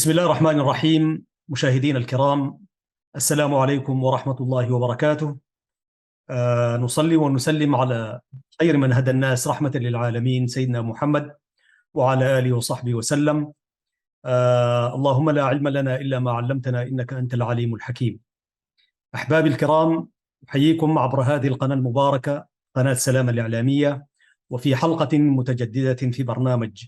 بسم الله الرحمن الرحيم. مشاهدينا الكرام، السلام عليكم ورحمة الله وبركاته. نصلي ونسلم على خير من هدى الناس رحمة للعالمين، سيدنا محمد وعلى آله وصحبه وسلم. اللهم لا علم لنا إلا ما علمتنا إنك أنت العليم الحكيم. أحبابي الكرام، أحييكم عبر هذه القناة المباركة، قناة سلام الإعلامية، وفي حلقة متجددة في برنامج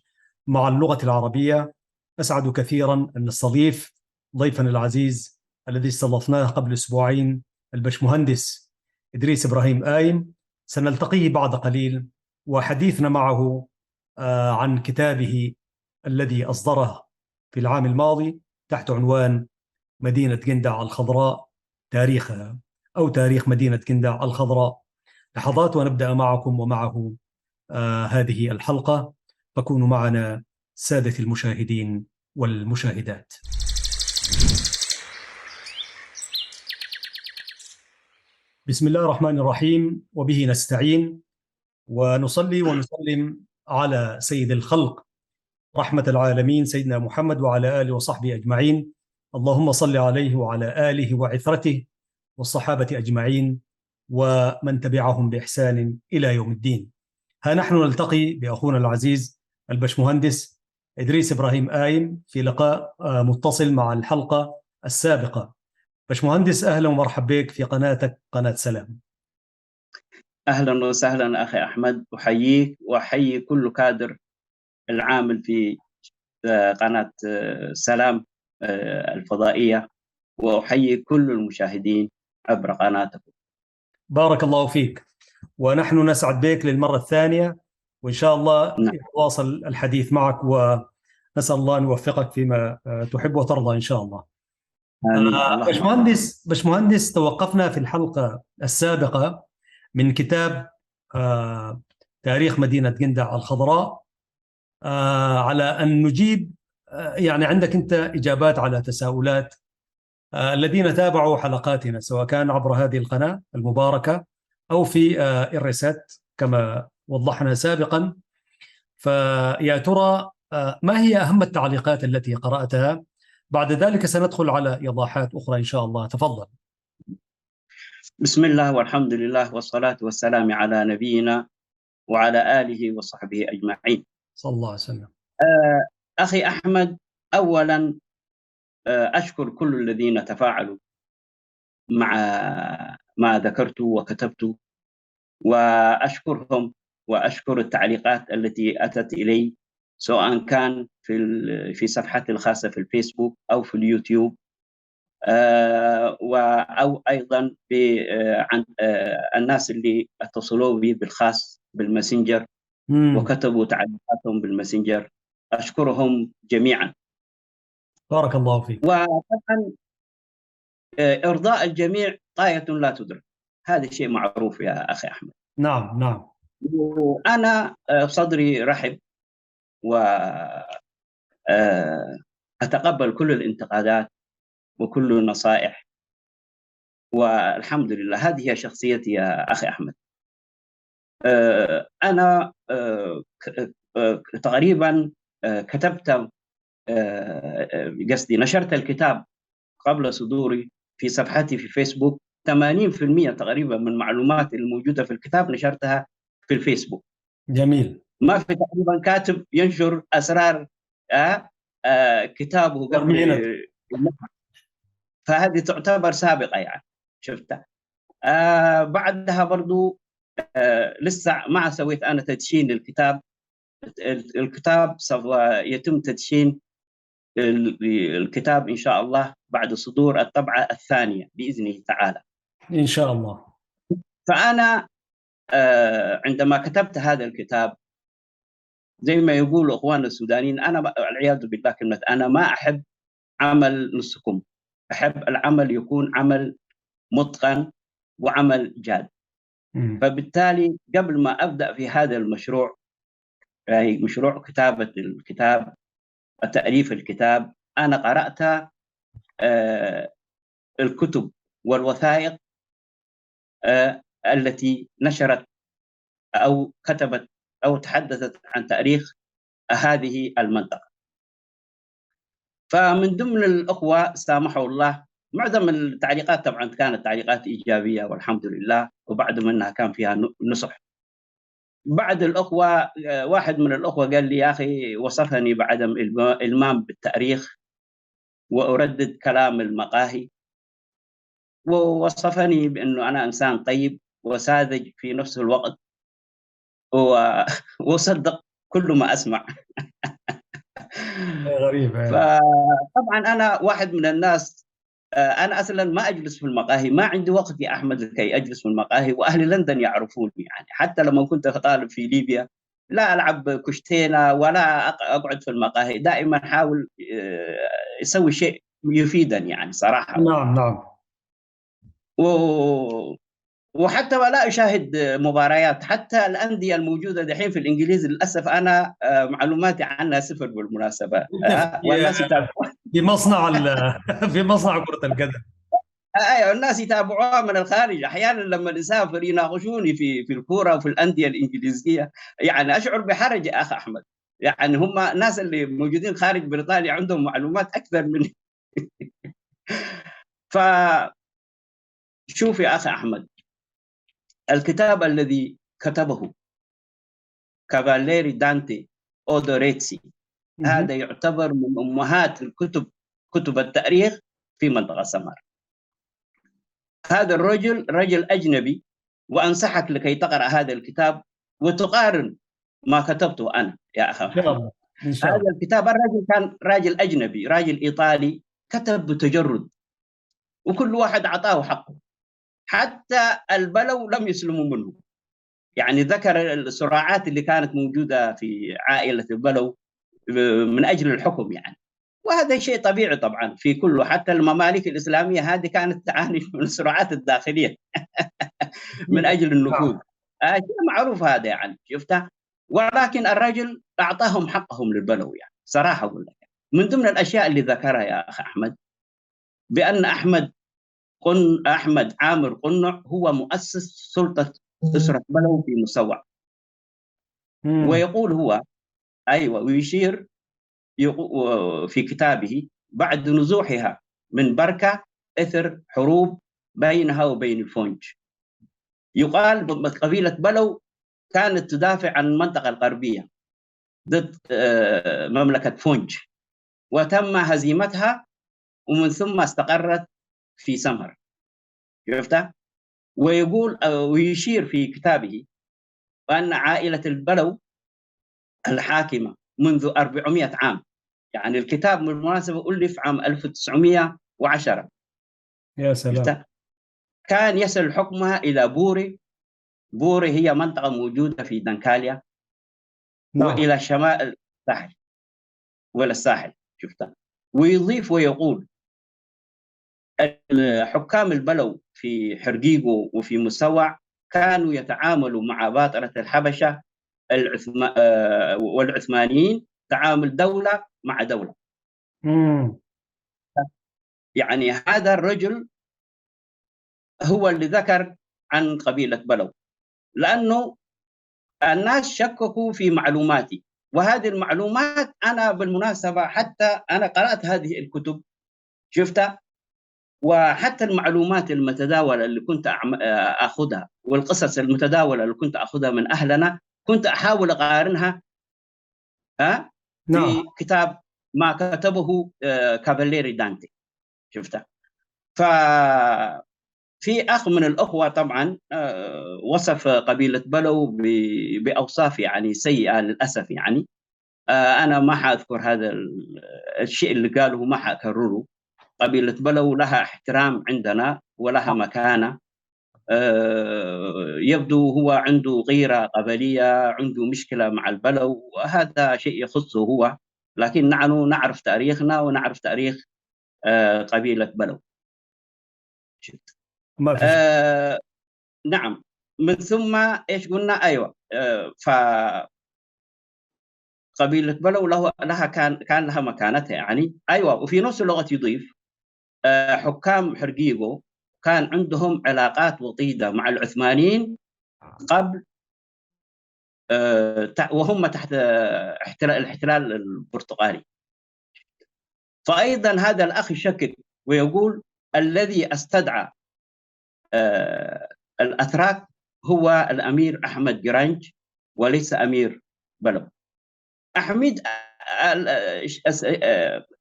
مع اللغة العربية. أسعد كثيرا أن نستضيف ضيفنا العزيز الذي استضفناه قبل أسبوعين، البشمهندس إدريس إبراهيم آيم. سنلتقيه بعد قليل، وحديثنا معه عن كتابه الذي أصدره في العام الماضي تحت عنوان مدينة جندع الخضراء، تاريخها أو تاريخ مدينة جندع الخضراء. لحظات ونبدأ معكم ومعه هذه الحلقة، فكونوا معنا سادة المشاهدين والمشاهدات. بسم الله الرحمن الرحيم، وبه نستعين، ونصلي ونسلم على سيد الخلق رحمة العالمين سيدنا محمد وعلى آله وصحبه أجمعين. اللهم صل عليه وعلى آله وعثرته والصحابة أجمعين ومن تبعهم بإحسان إلى يوم الدين. ها نحن نلتقي بأخونا العزيز البشمهندس إدريس إبراهيم آيم في لقاء متصل مع الحلقة السابقة. بشمهندس، أهلا ومرحبا بك في قناتك قناة سلام. أهلا وسهلا أخي أحمد، أحييك وأحيي كل كادر العامل في قناة سلام الفضائية، وأحيي كل المشاهدين عبر قناتكم. بارك الله فيك، ونحن نسعد بك للمرة الثانية، وإن شاء الله نواصل الحديث معك، ونسأل الله أن يوفقك فيما تحب وترضى إن شاء الله. باشمهندس، توقفنا في الحلقة السابقة من كتاب تاريخ مدينة جندع الخضراء على أن نجيب، يعني عندك أنت إجابات على تساؤلات الذين تابعوا حلقاتنا، سواء كان عبر هذه القناة المباركة أو في الريسات كما وضحنا سابقا. فيا ترى ما هي أهم التعليقات التي قرأتها؟ بعد ذلك سندخل على إيضاحات أخرى إن شاء الله. تفضل. بسم الله والحمد لله والصلاة والسلام على نبينا وعلى آله وصحبه أجمعين، صلى الله عليه وسلم. أخي أحمد، أولا أشكر كل الذين تفاعلوا مع ما ذكرت وكتبت، وأشكرهم وأشكر التعليقات التي أتت إلي، سواء كان في صفحتي الخاصة في الفيسبوك أو في اليوتيوب، أو أيضا عن الناس اللي اتصلوا بي بالخاص بالماسنجر وكتبوا تعليقاتهم بالماسنجر، أشكرهم جميعا. بارك الله فيك. وطبعا إرضاء الجميع غاية لا تدرك، هذا شيء معروف يا أخي أحمد. نعم نعم. وأنا صدري رحب، وأتقبل كل الانتقادات وكل النصائح، والحمد لله هذه هي شخصيتي يا أخي أحمد. أنا تقريبا كتبت، قصدي نشرت الكتاب قبل صدوري في صفحتي في فيسبوك. 80% تقريبا من المعلومات الموجودة في الكتاب نشرتها في الفيسبوك. جميل. ما في تقريبا كاتب ينشر أسرار كتابه قبل، فهذه تعتبر سابقة يعني، شفتها. بعدها برضو لسه ما سويت أنا تدشين للكتاب. الكتاب سوف يتم تدشين الكتاب إن شاء الله بعد صدور الطبعة الثانية بإذنه تعالى إن شاء الله. فأنا عندما كتبت هذا الكتاب، زي ما يقولوا إخواننا السودانيين، أنا العياذ بالله كلمة أنا ما أحب عمل نصكم، أحب العمل يكون عمل متقن وعمل جاد. فبالتالي قبل ما أبدأ في هذا المشروع، يعني مشروع كتابة الكتاب، تأليف الكتاب، أنا قرأت الكتب والوثائق التي نشرت أو كتبت أو تحدثت عن تاريخ هذه المنطقة. فمن ضمن الأخوة سامحوا الله، معظم التعليقات طبعا كانت تعليقات إيجابية والحمد لله، وبعد منها كان فيها نصح. بعد الأخوة واحد من الأخوة قال لي يا أخي، وصفني بعدم إلمام بالتاريخ وأردد كلام المقاهي، ووصفني بأنه أنا إنسان طيب وساذج في نفس الوقت وصدق كل ما أسمع. غريب. فطبعا أنا واحد من الناس، أنا أصلا ما أجلس في المقاهي، ما عندي وقت يا أحمد لكي أجلس في المقاهي، وأهل لندن يعرفوني يعني، حتى لما كنت طالب في ليبيا لا ألعب كشتينة ولا أقعد في المقاهي، دائما أحاول أسوي شيء يفيدني يعني صراحة. نعم نعم. وحتى ولا أشاهد مباريات، حتى الأندية الموجودة دحين في الإنجليز للأسف أنا معلوماتي عنها صفر بالمناسبة. والناس في مصنع في مصنع كرة القدم. أيوة، الناس يتابعوها من الخارج، أحيانا لما نسافر يناقشوني في الكورة وفي الأندية الإنجليزية، يعني أشعر بحرج يا أخ أحمد، يعني هم الناس اللي موجودين خارج بريطانيا عندهم معلومات أكثر من ف شوف يا أخ أحمد، الكتاب الذي كتبه كافاليري دانتي أودوريتسي، هذا يعتبر من أمهات الكتب، كتب التاريخ في منطقة سمر. هذا الرجل رجل أجنبي، وأنصحك لكي تقرأ هذا الكتاب وتقارن ما كتبته أنا يا أخي. هذا الكتاب، الرجل كان راجل أجنبي، راجل إيطالي، كتب بتجرد وكل واحد أعطاه حقه، حتى البلو لم يسلموا منه. يعني ذكر الصراعات اللي كانت موجودة في عائلة البلو من أجل الحكم يعني، وهذا شيء طبيعي طبعا في كله، حتى الممالك الإسلامية هذه كانت تعاني من الصراعات الداخلية من أجل النفوذ، شيء معروف هذا يعني، شفتها. ولكن الرجل أعطاهم حقهم للبلو يعني صراحة أقول لك. من ضمن الأشياء اللي ذكرها يا أخ أحمد بأن أحمد عامر قنع هو مؤسس سلطة أسرة بلو في مسوع. ويقول هو أيوة، ويشير في كتابه بعد نزوحها من بركة إثر حروب بينها وبين الفونج. يقال قبيلة بلو كانت تدافع عن المنطقة الغربية ضد مملكة فونج، وتم هزيمتها، ومن ثم استقرت في سمر. شفتها؟ ويقول ويشير في كتابه أن عائلة البلو الحاكمة منذ 400 عام، يعني الكتاب بالمناسبة ألف عام 1910. يا سلام. شفتها؟ كان يصل حكمها إلى بوري. بوري هي منطقة موجودة في دنكاليا. نعم. وإلى شمال الساحل وإلى الساحل. شفتها؟ ويضيف ويقول حكام البلو في حرقيقو وفي مسوع كانوا يتعاملوا مع باطرة الحبشة والعثمانيين تعامل دولة مع دولة. يعني هذا الرجل هو اللي ذكر عن قبيلة بلو، لأنه الناس شككوا في معلوماتي، وهذه المعلومات أنا بالمناسبة حتى أنا قرأت هذه الكتب شفتها، وحتى المعلومات المتداولة اللي كنت أخذها والقصص المتداولة اللي كنت أخذها من أهلنا كنت أحاول أقارنها نعم. في كتاب ما كتبه كافاليري دانتي. شفتها؟ ففي أخ من الأخوة طبعا وصف قبيلة بلو بأوصاف يعني سيئة للأسف، يعني أنا ما حأذكر هذا الشيء اللي قاله، ما حأكرره. قبيلة بلو لها احترام عندنا ولها مكانة، يبدو هو عنده غيرة قبلية، عنده مشكلة مع البلو، وهذا شيء يخصه هو، لكن نحن نعرف تاريخنا ونعرف تاريخ قبيلة بلو. ما في نعم. من ثم ايش قلنا؟ ايوه، ف قبيلة بلو لها كان لها مكانتها يعني. ايوه، وفي نفس الوقت يضيف حكام حرقيقو كان عندهم علاقات وطيدة مع العثمانيين قبل وهم تحت الاحتلال البرتغالي. فأيضا هذا الأخ يشكك ويقول الذي استدعى الأتراك هو الأمير أحمد جرانج وليس أمير بلو. أحمد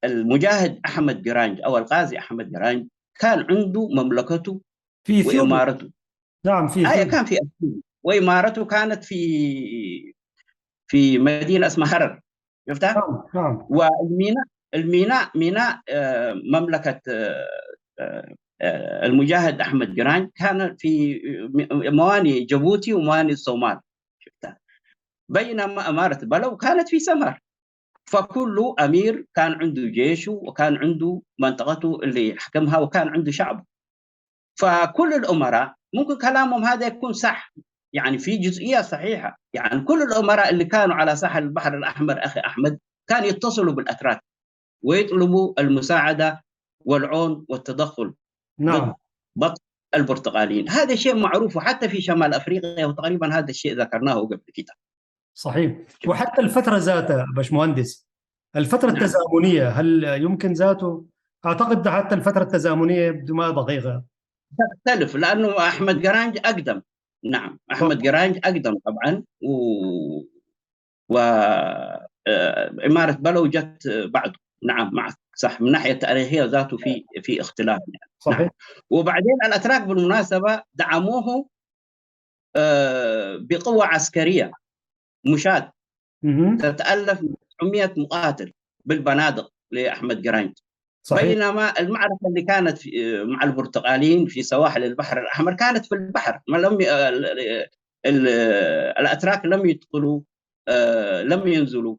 المجاهد أحمد جرانج أو الغازي أحمد جرانج كان عنده مملكته في اثيوبيا. وإمارته. نعم، في اثيوبيا. كان في أثيوبيا، وإمارته كانت في مدينة اسمها هرر، شفتها؟ نعم نعم. والميناء ميناء مملكة المجاهد أحمد جرانج كان في مواني جيبوتي ومواني الصومال، شفتها؟ بينما إمارة بلو كانت في سمر. فكل أمير كان عنده جيشه وكان عنده منطقته اللي يحكمها وكان عنده شعبه. فكل الأمراء ممكن كلامهم هذا يكون صح، يعني في جزئية صحيحة، يعني كل الأمراء اللي كانوا على ساحل البحر الأحمر أخي أحمد كان يتصلوا بالأتراك ويطلبوا المساعدة والعون والتدخل. نعم. ضد البرتغاليين. هذا شيء معروف، وحتى في شمال أفريقيا وتقريبا هذا الشيء ذكرناه قبل كده. صحيح. وحتى الفترة ذاتها باشمهندس، الفترة التزامنية هل يمكن ذاته؟ أعتقد حتى الفترة التزامنية يبدو ما دقيقة. تختلف، لأنه أحمد جرانج أقدم. نعم، أحمد جرانج أقدم طبعا، وإمارة بلو جت بعده. نعم معك صح، من ناحية التاريخية ذاته في اختلاف يعني. صحيح. نعم. وبعدين الأتراك بالمناسبة دعموه بقوة عسكرية مشاة تتألف من 900 مقاتل بالبنادق لأحمد جرانج. صحيح. بينما المعركة اللي كانت مع البرتغاليين في سواحل البحر الأحمر كانت في البحر، ما لم الأتراك لم يدخلوا، لم ينزلوا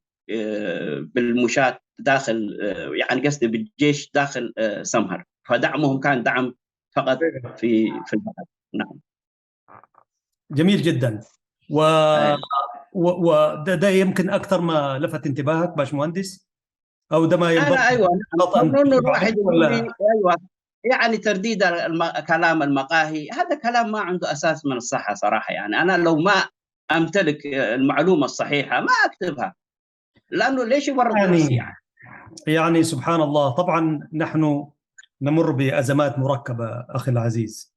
بالمشاة داخل، يعني قصدي بالجيش داخل سمهر، فدعمهم كان دعم فقط في البحر. نعم. جميل جدا. وده يمكن أكثر ما لفت انتباهك باشمهندس، أو ده ما ينبغي؟ أنا أيوة، أنه الواحد أيوة، يعني ترديد كلام المقاهي هذا كلام ما عنده أساس من الصحة صراحة. يعني أنا لو ما أمتلك المعلومة الصحيحة ما أكتبها، لأنه ليش يورط نفسي يعني سبحان الله. طبعا نحن نمر بأزمات مركبة أخي العزيز.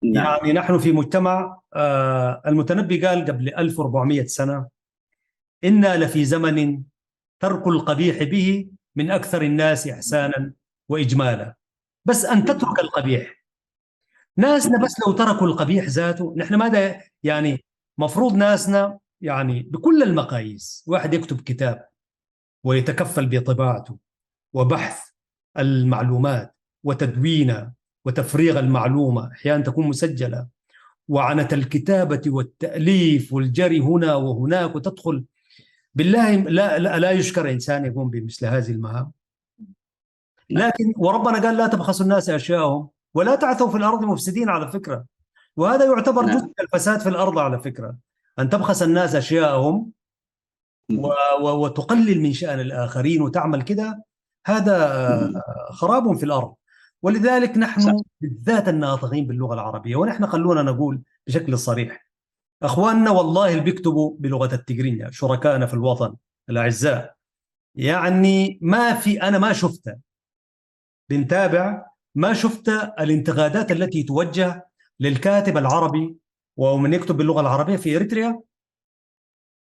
نعم. يعني نحن في مجتمع، المتنبي قال قبل 1400 سنة: إنا لفي زمن ترك القبيح به من أكثر الناس إحسانا وإجمالا. بس أن تترك القبيح، ناسنا بس لو تركوا القبيح ذاته، نحن ماذا يعني مفروض ناسنا يعني بكل المقاييس، واحد يكتب كتاب ويتكفل بطباعته وبحث المعلومات وتدوينها وتفريغ المعلومة، أحيانا تكون مسجلة، وعنة الكتابة والتأليف والجري هنا وهناك وتدخل. بالله لا, لا, لا يشكر إنسان يقوم بمثل هذه المهام. لكن وربنا قال لا تبخسوا الناس أشياءهم ولا تعثوا في الأرض مفسدين، على فكرة، وهذا يعتبر جزء من الفساد في الأرض على فكرة، أن تبخس الناس أشياءهم وتقلل من شأن الآخرين وتعمل كده، هذا خراب في الأرض. ولذلك نحن بالذات الناطقين باللغة العربية، ونحن خلونا نقول بشكل صريح، أخواننا والله اللي بيكتبوا بلغة التجرينية شركائنا في الوطن الأعزاء، يعني ما في، أنا ما شفت، بنتابع، ما شفت الانتقادات التي توجه للكاتب العربي ومن يكتب باللغة العربية في إريتريا.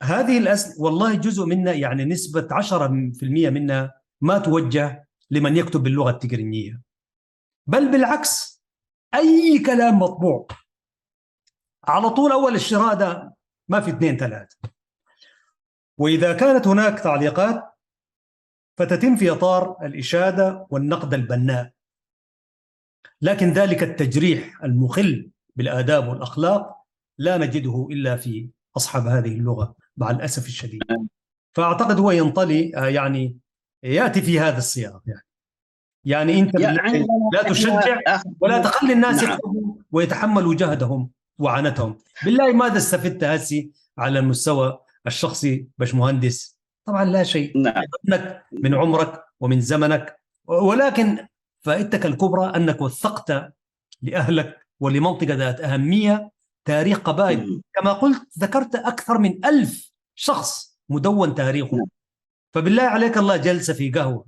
هذه والله جزء منا، يعني نسبة 10% منا ما توجه لمن يكتب باللغة التجرينية، بل بالعكس أي كلام مطبوع على طول أول الشراء ده ما في 2 3. وإذا كانت هناك تعليقات فتتم في إطار الإشادة والنقد البناء، لكن ذلك التجريح المخل بالآداب والأخلاق لا نجده إلا في أصحاب هذه اللغة مع الأسف الشديد. فأعتقد هو ينطلي، يعني يأتي في هذا السياق، يعني أنت لا تشجع ولا تخلي الناس يكتبوا ويتحملوا جهدهم وعنتهم. بالله ماذا استفدت هسي على المستوى الشخصي باشمهندس؟ طبعا لا شيء. منك من عمرك ومن زمنك، ولكن فائدتك الكبرى أنك وثقت لأهلك ولمنطقة ذات أهمية تاريخ قبائل. كما قلت ذكرت أكثر من 1000 شخص مدون تاريخه. فبالله عليك الله جلسة في قهوة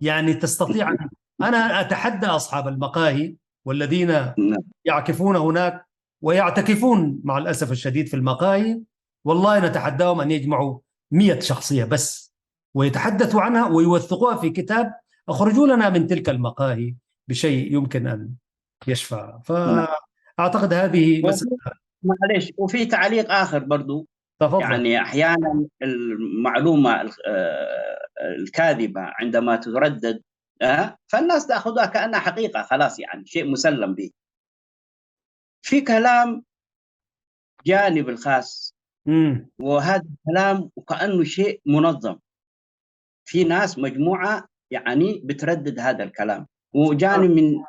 يعني تستطيع أنا أتحدى أصحاب المقاهي والذين يعكفون هناك ويعتكفون مع الأسف الشديد في المقاهي، والله نتحداهم أن يجمعوا 100 شخصية بس ويتحدثوا عنها ويوثقوها في كتاب، أخرجوا لنا من تلك المقاهي بشيء يمكن أن يشفع. فأعتقد هذه مسألة. معلش، وفي تعليق آخر برضو. تفضل. يعني أحيانا المعلومة الكاذبة عندما تردد فالناس تأخذها كأنها حقيقة، خلاص يعني شيء مسلم به. في كلام جانب الخاص، وهذا الكلام وكأنه شيء منظم، في ناس مجموعة يعني بتردد هذا الكلام وجانب من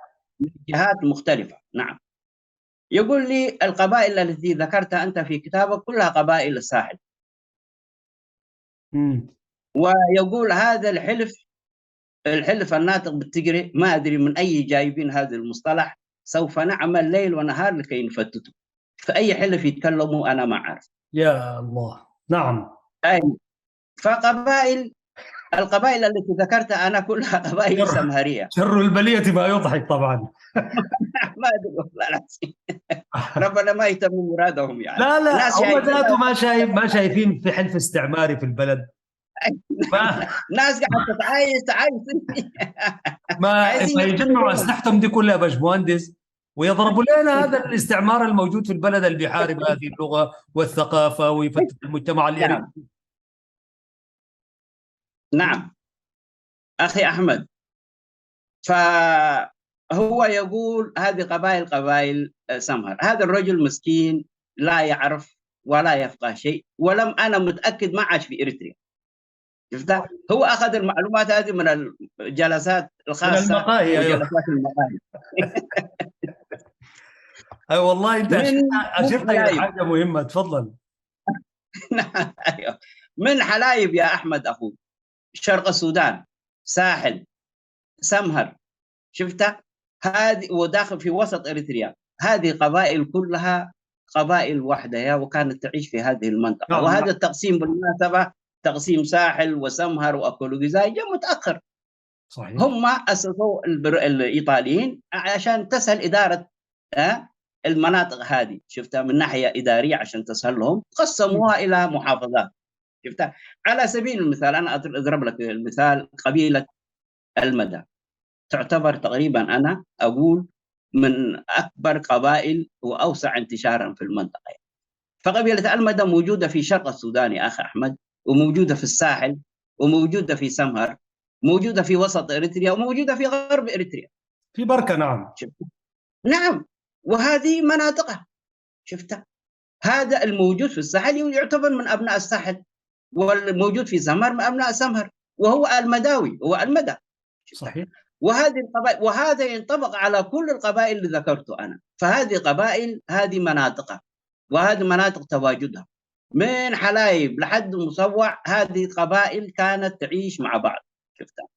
جهات مختلفة. نعم، يقول لي القبائل التي ذكرتها أنت في كتابك كلها قبائل الساحل. ويقول هذا الحلف الناطق بالتجري، ما أدري من أي جايبين هذا المصطلح، سوف نعمل ليل ونهار لكي نفتته. فأي حلف يتكلموا أنا ما أعرف. يا الله. نعم. أي فقبائل، القبائل التي ذكرتها أنا كلها قبائل سمهرية. شر البلية ما يضحك طبعا. ما أدري والله العظيم. ربنا ما يتم مرادهم يعني. لا لا، هم ذاته ما شايفين في حلف استعماري في البلد. ناس قاعدة تعايش ما يجمعوا أسلحتهم دي كلها يا باشمهندس ويضربوا لنا هذا الاستعمار الموجود في البلد اللي بيحارب هذه اللغة والثقافة ويفتت المجتمع الإريتري. نعم أخي أحمد، فهو يقول هذه قبائل سمهر. هذا الرجل مسكين لا يعرف ولا يفقه شيء، ولم أنا متأكد ما عاش في إريتريا. شفتها؟ هو أخذ المعلومات هذه من الجلسات الخاصة، من المقاهي. وجلسات المقاهي. أي والله أنت أشرت إلى حاجة مهمة، تفضل. أيوه، من حلايب يا أحمد أخوي، شرق السودان، ساحل، سمهر، شفتها؟ هذه وداخل في وسط إريتريا، هذه قبائل كلها قبائل واحدة وكانت تعيش في هذه المنطقة. نعم. وهذا التقسيم بالمناسبة تقسيم ساحل وسمهر وأكولوجيزاي جاء متأخر. صحيح. هم أسسوا الإيطاليين عشان تسهل إدارة المناطق هذه، شفتها من ناحية إدارية عشان تسهل لهم، قسموها إلى محافظات. شفتها؟ على سبيل المثال أنا أضرب لك المثال، قبيلة المدى تعتبر تقريبا أنا أقول من أكبر قبائل وأوسع انتشارا في المنطقة. فقبيلة المدى موجودة في شرق السودان يا أخي أحمد، وموجودة في الساحل، وموجودة في سمهر، موجودة في وسط إريتريا، وموجودة في غرب إريتريا، في بركة. نعم. نعم، وهذه مناطقها. شفتها؟ هذا الموجود في الساحل يعتبر من أبناء الساحل، والموجود في سمهر من أبناء سمهر، وهو المداوي، هو المدى. صحيح. وهذه القبائل، وهذا ينطبق على كل القبائل اللي ذكرته أنا. فهذه قبائل، هذه مناطقها، وهذه مناطق تواجدها من حلايب لحد مصوع، هذه قبائل كانت تعيش مع بعض. شفتها؟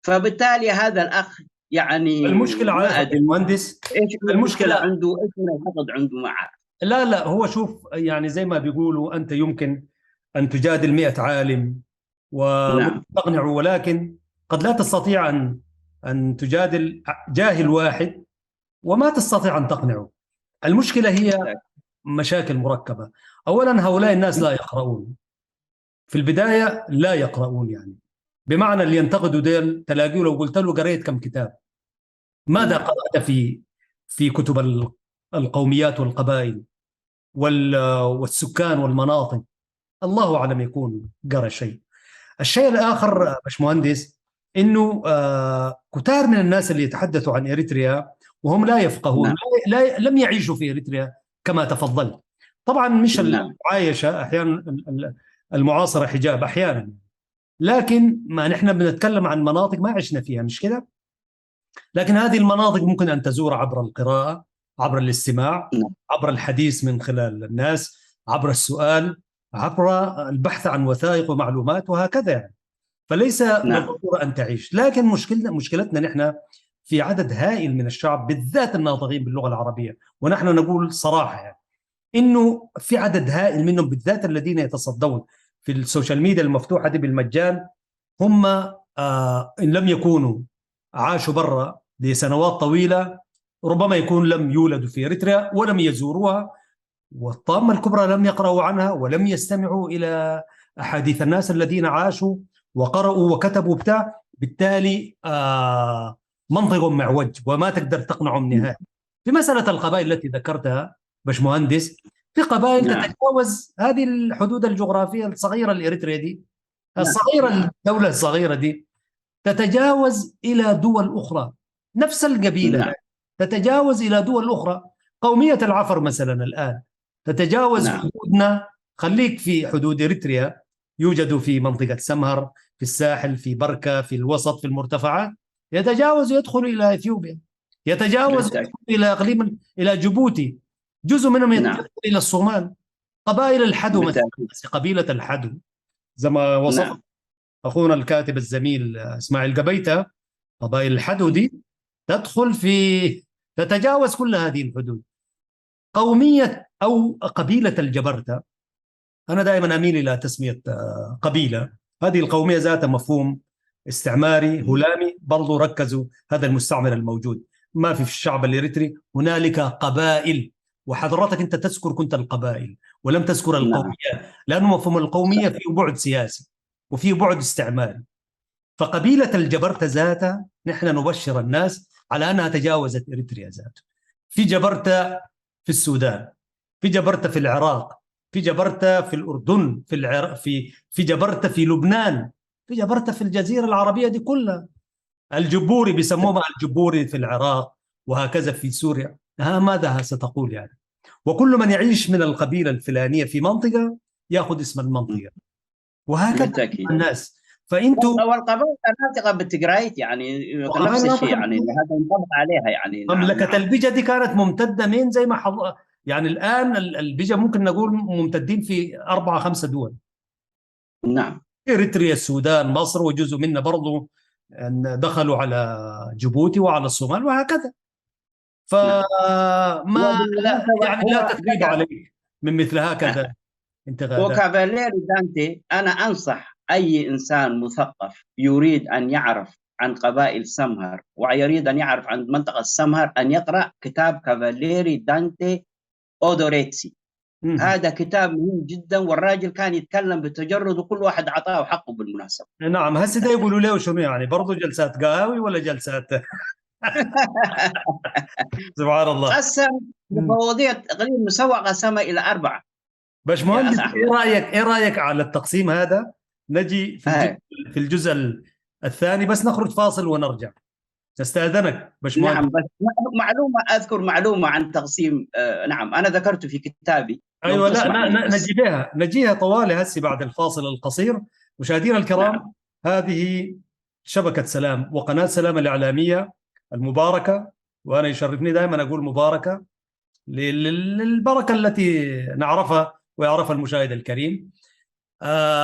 فبالتالي هذا الأخ يعني المشكلة عارف المهندس، إيش المشكلة عنده، إيش من الحقد عنده معه؟ لا لا، هو شوف يعني زي ما بيقولوا أنت يمكن أن تجادل 100 عالم وتقنعه، ولكن قد لا تستطيع أن تجادل جاهل واحد وما تستطيع أن تقنعه. المشكلة هي مشاكل مركبة. أولا هؤلاء الناس لا يقرؤون في البداية، لا يقرؤون، يعني بمعنى اللي ينتقدوا ديل تلاقيه لو قلت له قريت كم كتاب، ماذا قرأت في كتب القوميات والقبائل والسكان والمناطق، الله أعلم يكون قرأ شيء. الشيء الآخر باشمهندس إنه كتار من الناس اللي يتحدثوا عن إريتريا وهم لا يفقهون، لا لم يعيشوا في إريتريا كما تفضلت. طبعا مش المعايشة أحيانا، المعاصرة حجاب أحيانا، لكن ما نحن بنتكلم عن مناطق ما عشنا فيها، مش كده؟ لكن هذه المناطق ممكن أن تزور عبر القراءة، عبر الاستماع، عبر الحديث من خلال الناس، عبر السؤال، عبر البحث عن وثائق ومعلومات وهكذا يعني. فليس بالضرورة أن تعيش. لكن مشكلتنا نحن في عدد هائل من الشعب، بالذات الناطقين باللغة العربية، ونحن نقول صراحة يعني إنه في عدد هائل منهم بالذات الذين يتصدون في ال social media المفتوحة دي بالمجان، هم إن لم يكونوا عاشوا برا لسنوات طويلة ربما يكون لم يولدوا في إريتريا ولم يزوروها، والطامة الكبرى لم يقرأوا عنها ولم يستمعوا إلى أحاديث الناس الذين عاشوا وقرأوا وكتبوا بتاع. بالتالي منطق معوج وما تقدر تقنعهم نهائي. في مسألة القبائل التي ذكرتها باشمهندس، في قبائل تتجاوز هذه الحدود الجغرافية الصغيرة الإريتريا دي، الصغيرة، الدولة الصغيرة دي تتجاوز إلى دول أخرى. نفس القبيلة تتجاوز إلى دول أخرى. قومية العفر مثلا الآن تتجاوز حدودنا، خليك في حدود إريتريا، يوجد في منطقة سمهر، في الساحل، في بركة، في الوسط، في المرتفعات، يتجاوز ويدخل إلى إثيوبيا، يتجاوز إلى إقليم، إلى جيبوتي، جزء منهم يدخل إلى الصومال. قبائل الحدو مثلا، قبيلة الحدو زي ما وصف أخونا الكاتب الزميل إسماعيل قبيتة، قبائل الحدو دي تدخل في، تتجاوز كل هذه الحدود. قومية أو قبيلة الجبرتة، أنا دائما أميل إلى تسمية قبيلة، هذه القومية ذات مفهوم استعماري هلامي، برضو ركزوا هذا المستعمر الموجود ما في الشعب الإريتري، هنالك قبائل، وحضرتك أنت تذكر كنت القبائل ولم تذكر القومية، لأنه مفهوم القومية فيه بعد سياسي وفيه بعد استعماري. فقبيلة الجبرتة ذاتها نحن نبشر الناس على أنها تجاوزت إريتريا ذاته. في جبرتة في السودان، في جبرتة في العراق، في جبرتة في الأردن، في العراق، في جبرتة في لبنان، في جبرتة في الجزيرة العربية دي كلها. الجبوري بيسموها الجبوري في العراق، وهكذا في سوريا. ها ماذا ستقول يعني؟ وكل من يعيش من القبيلة الفلانية في منطقة يأخذ اسم المنطقة، وهكذا الناس. فانتوا والقبائل الناطقة بالتجرايت يعني نفس الشيء، يعني هذا ينطبق عليها يعني. مملكة البجا دي كانت ممتدة من زي ما يعني الآن البجا ممكن نقول ممتدين في 4 5 دول. نعم، إريتريا، السودان، مصر، وجزء منا برضو دخلوا على جيبوتي وعلى الصومال وهكذا. فما لا يعني لا تثريب عليك من مثل هكذا انتقادات. وكافاليري دانتي، أنا أنصح أي إنسان مثقف يريد أن يعرف عن قبائل سمهر ويريد أن يعرف عن منطقة سمهر أن يقرأ كتاب كافاليري دانتي أودوريتسي. هذا كتاب مهم جدا، والراجل كان يتكلم بتجرد وكل واحد أعطاه حقه بالمناسبة. نعم، هسه ده يقولوا له شنو يعني، برضه جلسات قهاوي ولا جلسات؟ سبحان الله. قسم مفوضية إقليم مسوع قسمها إلى 4. باشمهندس، إيه رأيك على التقسيم هذا؟ نجي في الجزء الثاني، بس نخرج فاصل ونرجع. نستأذنك باشمهندس. نعم، بس معلومة، أذكر معلومة عن تقسيم. نعم، أنا ذكرت في كتابي. أيوة، لا نجيها طوالي هسي بعد الفاصل القصير. مشاهدينا الكرام، نعم. هذه شبكة سلام وقناة سلام الإعلامية المباركة، وأنا يشرفني دائما أقول مباركة للبركة التي نعرفها ويعرفها المشاهد الكريم.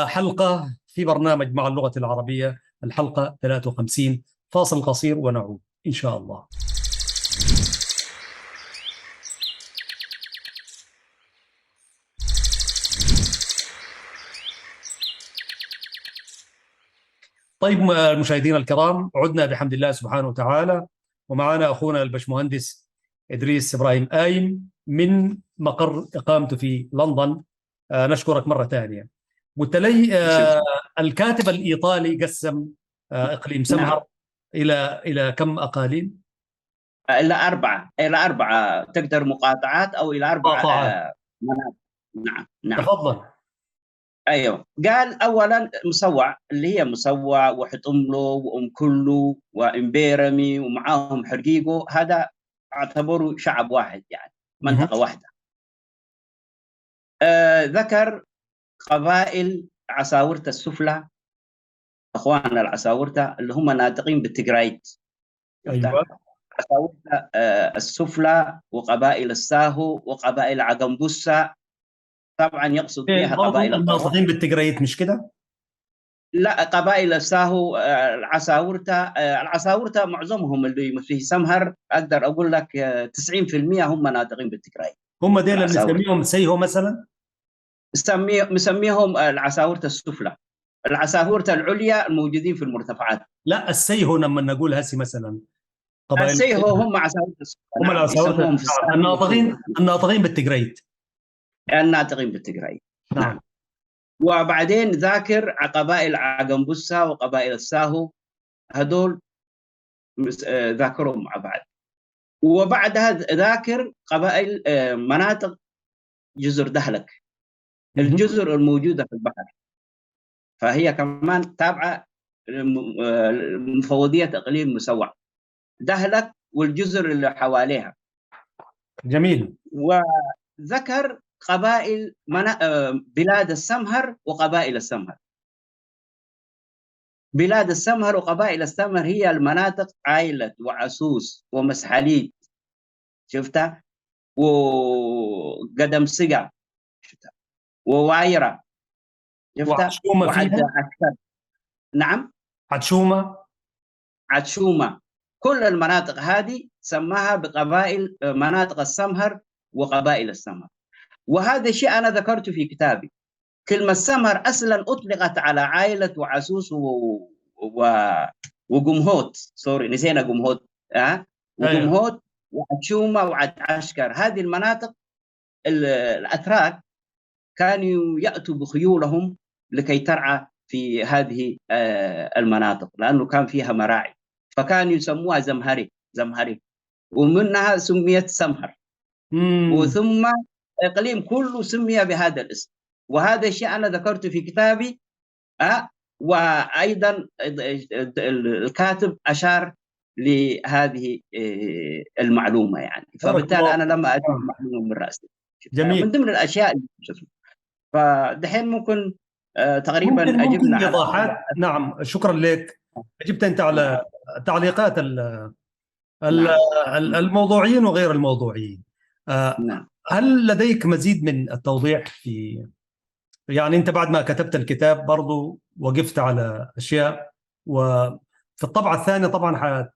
حلقة في برنامج مع اللغة العربية، الحلقة 53. فاصل قصير ونعود إن شاء الله. طيب المشاهدين الكرام، عدنا بحمد الله سبحانه وتعالى، ومعنا أخونا البشمهندس إدريس إبراهيم آيم من مقر إقامته في لندن. نشكرك مرة ثانية. قلت لي الكاتب الإيطالي قسم إقليم سمهر إلى كم أقاليم؟ إلى 4، إلى 4 تقدر مقاطعات أو إلى 4 مناطق. نعم نعم، تفضل. أيوه، قال أولا مسوع، اللي هي مسوع وحطملو وأم كلو وإمبيرمي ومعاهم حرقيقو، هذا اعتبروا شعب واحد يعني منطقة واحدة. ذكر قبائل عساورة السفلى، أخواننا العساورة اللي هم ناطقين بالتجرايت. أيوة. عساورة السفلى وقبائل الساهو وقبائل عقنبوسة، طبعا يقصد بها قبائل الناطقين بالتجرايت، مش كده؟ لا، قبائل الساهو، العساورة، العساورة معظمهم اللي في سمهر اقدر اقول لك 90% هم ناطقين بالتجرايت. هم ديل اللي نسميهم سيهو مثلا؟ مسميهم العساورة السفلى. العسافورة العليا الموجودين في المرتفعات. لا، السيهو لما نقول هسي مثلا قبائل السيهو هم عسافورة هم العسافورة الناطقين بالتجريت. الناطقين بالتجريت. نعم. وبعدين ذاكر قبائل عقنبسة وقبائل الساهو، هذول ذاكرهم مع بعض. وبعدها ذاكر قبائل مناطق جزر دهلك، الجزر الموجودة في البحر، فهي كمان تابعة لمفوضية إقليم مسوع، دهلك والجزر اللي حواليها. جميل. وذكر قبائل بلاد السمهر وقبائل السمهر. بلاد السمهر وقبائل السمهر هي المناطق عائلة وعسوس ومسحليت، شفتها، وقدم سقا، شفتها، ووايرة، شفتها، وعدشومة فيها؟ نعم، عدشومة، عدشومة. كل المناطق هذه سماها بقبائل مناطق السمهر وقبائل السمهر. وهذا الشيء أنا ذكرته في كتابي. كلمة سمهر أصلا أطلقت على عائلة وعسوس وقمهوت، سوري نسينا قمهوت، وقمهوت وعدشومة وعدعشكر. هذه المناطق الأتراك كانوا يأتوا بخيولهم لكي ترعى في هذه المناطق، لأنه كان فيها مراعي، فكانوا يسموها زمهري زمهري، ومنها سميت سمهر. وثم إقليم كله سمي بهذا الاسم. وهذا الشيء أنا ذكرته في كتابي، وأيضا الكاتب أشار لهذه المعلومة يعني. فبالتالي أنا لما أجيب معلومة من رأسي. جميل. من ضمن الأشياء اللي فدحين ممكن تقريبا ممكن إيضاحات. نعم، شكرا لك. أجبت أنت على تعليقات الموضوعيين وغير الموضوعيين. نعم. هل لديك مزيد من التوضيح في، يعني أنت بعد ما كتبت الكتاب برضو وقفت على أشياء، وفي الطبعة الثانية طبعا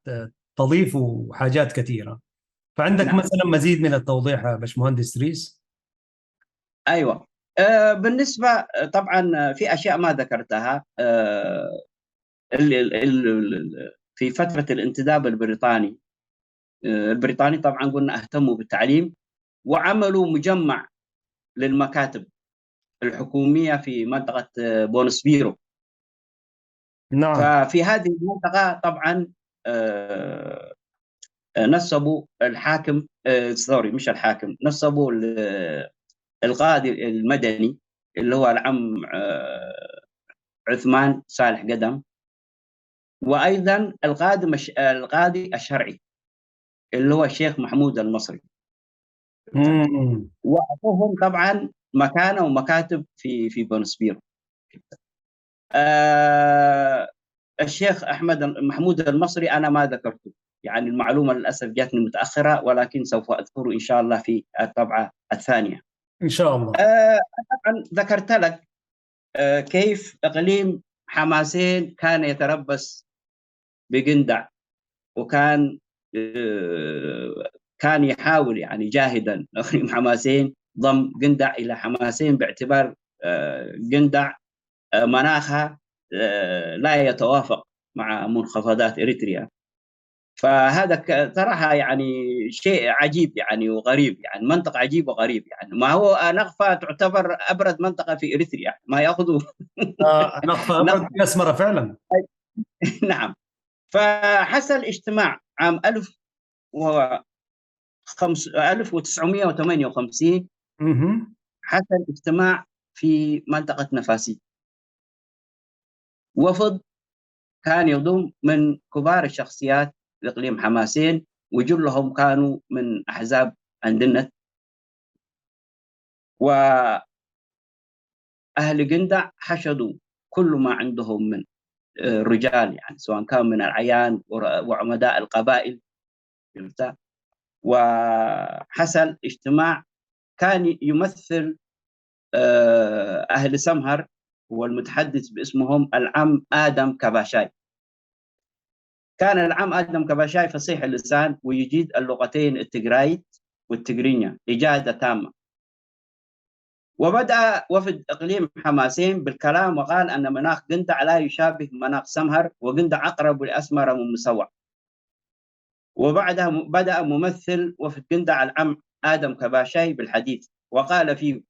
حتضيف حاجات كثيرة، فعندك نعم. مثلا مزيد من التوضيح يا باشمهندس ريس؟ أيوة. بالنسبة طبعا في أشياء ما ذكرتها. في فترة الانتداب البريطاني، البريطاني طبعا قلنا اهتموا بالتعليم وعملوا مجمع للمكاتب الحكومية في منطقة بونسبيرو. نعم. ففي هذه المنطقة طبعا نصبوا الحاكم، سوري مش الحاكم، نصبوا القاضي المدني اللي هو العم عثمان صالح قدم، وأيضا القاضي الشرعي اللي هو الشيخ محمود المصري. وأعطوهم طبعا مكانة ومكاتب في بونسبيرو. الشيخ أحمد محمود المصري أنا ما ذكرته، يعني المعلومة للأسف جاتني متأخرة، ولكن سوف أذكره إن شاء الله في الطبعة الثانية إن شاء الله. طبعا ذكرت لك كيف إقليم حماسين كان يتربص بقندع، وكان كان يحاول يعني جاهدا إقليم حماسين ضم قندع إلى حماسين، باعتبار قندع مناخها لا يتوافق مع منخفضات إريتريا. فهذا صراحة يعني شيء عجيب يعني وغريب، يعني منطق عجيب وغريب. يعني ما هو نغفة تعتبر أبرد منطقة في إريتريا، ما يأخذوا نغفة أبرد من أسمرة فعلا. نعم. فحصل اجتماع عام 1958، حصل اجتماع في منطقة نفاسي، وفد كان يضم من كبار الشخصيات لإقليم حماسين، وجلهم كانوا من أحزاب أندنت، وأهل قندع حشدوا كل ما عندهم من رجال، يعني سواء كان من العيان وعمداء القبائل. وحصل اجتماع كان يمثل أهل سمهر والمتحدث باسمهم العم آدم كباشاي. كان العم آدم كباشاي فصيح اللسان ويجيد اللغتين التجرايت والتجرينيا إجادة تامة، وبدأ وفد إقليم حماسين بالكلام وقال أن مناخ قندع لا يشابه مناخ سمهر، وقندع أقرب لأسمرة من مسوع. وبعدها بدأ ممثل وفد قندع العم آدم كباشاي بالحديث وقال فيه،